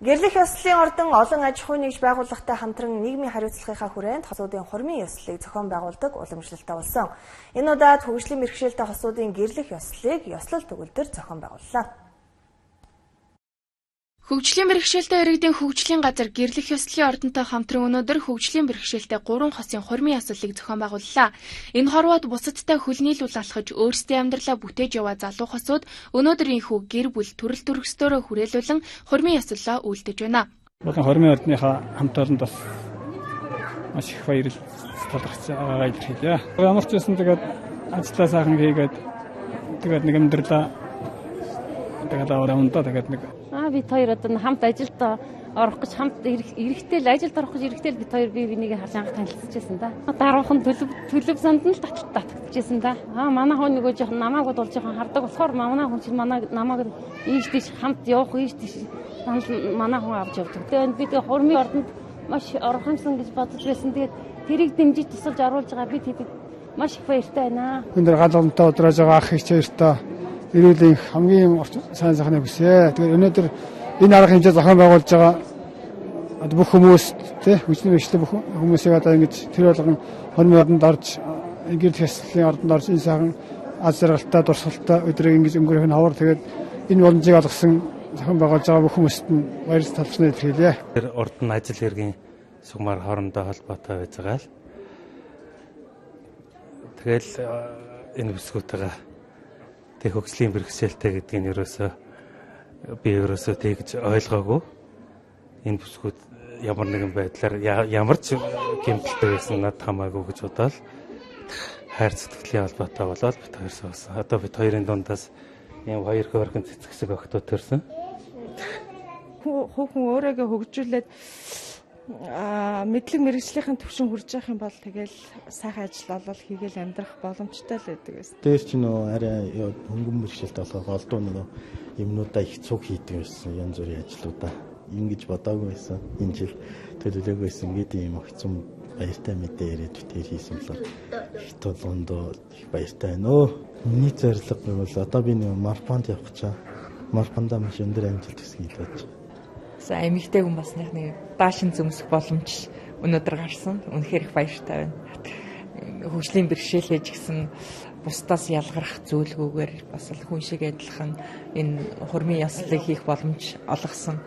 Гэрлэх ёслолын ордон олон аж ахуйн нэгж байгууллагатай хамтран нийгмийн хариуцлагынхаа хүрээнд хосуудын хурмын ёслолыг зохион байгуулдаг уламжлалтай болсон. Энэ удаад хөгжлийн бэрхшээлтэй хосуудын гэрлэх ёслолыг ёслол төгөлдөр зохион байгууллаа. Хөгжлийн бэрхшээлтэй иргэдийн хөгжлийн газар гэрлэх ёслолын ордонтой хамтран өнөөдөр хөгжлийн бэрхшээлтэй 3 хосын хурмын ёслолыг зохион байгууллаа. Энэ хорвоод бусадтай хөл нийлүүл алхаж өөрсдийн амьдралаа бүтээж яваа залуу хосууд өнөөдөр энэхүү гэр бүл төрөл төрөстөөрөө хүрээлүүлэн хурмын ёслолоо үйлдэж байна. Болон хурмын ордныхаа хамт олонд бас маш их баярлал талархаж байгаагаа илэрхийлье. Ямар ч байсан тэгээд ажлаа сайхан хийгээд тэгээд нэг амьдралаа тэгээд аваа унтаа тэгээд нэг бид хоёр одоо хамт ажилд орох гэж хамт эрэхтэй л ажилд орох гэж эрэхтэй л бид хоёр бие биенийг харж анх танилцчихсан да. Даруухан төлөв санд нь л татчихсан да. Манай хүн нөгөө жоохон намайг бол жоохон хардаг болохоор манай хүн чинь манай намайг ийш тийш хамт явах ийш тийш манай хүн авч явдаг. Тэгээд бид хурмын ордонд маш орох юмсан гэж бодож байсан. Тэгээд тэрийг дэмжиж тусалж оруулж байгаа бид хэдэд маш их баяртай байна. Энэ дэр гал онтой удрааж байгаа ах их хоёртой эрүүл энх хамгийн сайн сайхныг хүсье. Тэгээд өнөөдөр энэ арга хэмжээ зохион байгуулж байгаа одоо бүх хүмүүст тий хөгжлийн бэрхшээлтэй бүх хүмүүсийг одоо ингэж тэр болгон хормын ордонд орж гэрлэх ёслолын ордонд орж энэ сайхан аз жаргалтай дурсгалтай өдрийг ингэж өнгөрөх нь ховор. Тэгээд энэ боломжийг олгосон зохион байгуулж байгаа бүх хүмүүст нь баяр талархнаа илэрхийлье. Тэр урд нь ажил хэргийн сугмаар хоорондоо холбоотой байж байгаа л. Тэгэл энэ бүсгүүтэйгээ тэг хөгжлийн бэрхшээлтэй гэдгийг ерөөсөө би ерөөсөө тэгж ойлгоогүй. Энэ бүсгүүд ямар нэгэн байдлаар ямар ч гэмтэлтэй байсан надад хамаагүй гэж бодоол хайр сэтгэлийн холбоотой болоод бид хоёр суусан. Одоо бид хоёрын дундаас ийм хоёр хөөрхөн цэцэг шиг охтууд төрсөн. Хүн өөрийгөө хөгжүүлээд мэдлэг мэргэжлийнхэн төвшин хүрж явах юм бол тэгэл сайхан ажил олол хийгээл амьдрах боломжтой л байдаг гэсэн. Дээр чи нөө арай хөнгөн бэрхшээлтэй болохоор голдуу нөгөө юмнуудаа их цуг хийдэг байсан янз бүрийн ажлуудаа. Ингэж бодоогүй байсан. Энэ жил төлөвлөөгүй байсан гэдэг юм огцом баяртай мэдээ яриад битээр хийсэн болохоор их толгондоо их баяртай байна өө. Миний зорилго бол одоо би нэг Марпанд явах гэж байгаа. Марпандаа маш өндөр амжилт хүсье гэж бодож байгаа. Эмэгтэй хүн болсных нэг даашин зөмсөх боломж өнөөдөр гарсан. Үнэхээр их баяртай байна. Хөгжлийн бэрхшээлээ ч гэсэн бусдаас ялгарх зүйлгүйгээр бас л хүн шиг адилхан энэ хурмын ёслолыг хийх боломж олгосон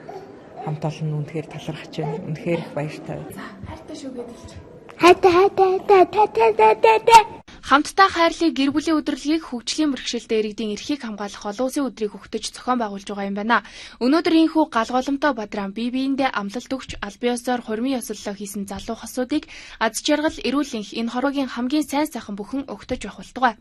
хамт олон нь үнэхээр талархаж байна. Үнэхээр их баяртай байна. За, хайртай шүү гэдэлж. Хайтай хайтай хайтай хайтай хайтай. Хамтдаа хайрлыг гэр бүлийн өдөрлөгийг хөгжлийн бэрхшээлтэй иргэдийн эрхийг хамгаалах олон улсын өдрийг өгтөж зохион байгуулж байгаа юм байна. Өнөөдөр энэхүү гал голомтой бадран бие биендээ амлалт өгч албан ёсоор хурмын ёслолоо хийсэн залуу хосуудыг аз жаргал эрүүл энх энэ хорвогийн хамгийн сайн сайхан бүхэн өгтөж явах болтугай.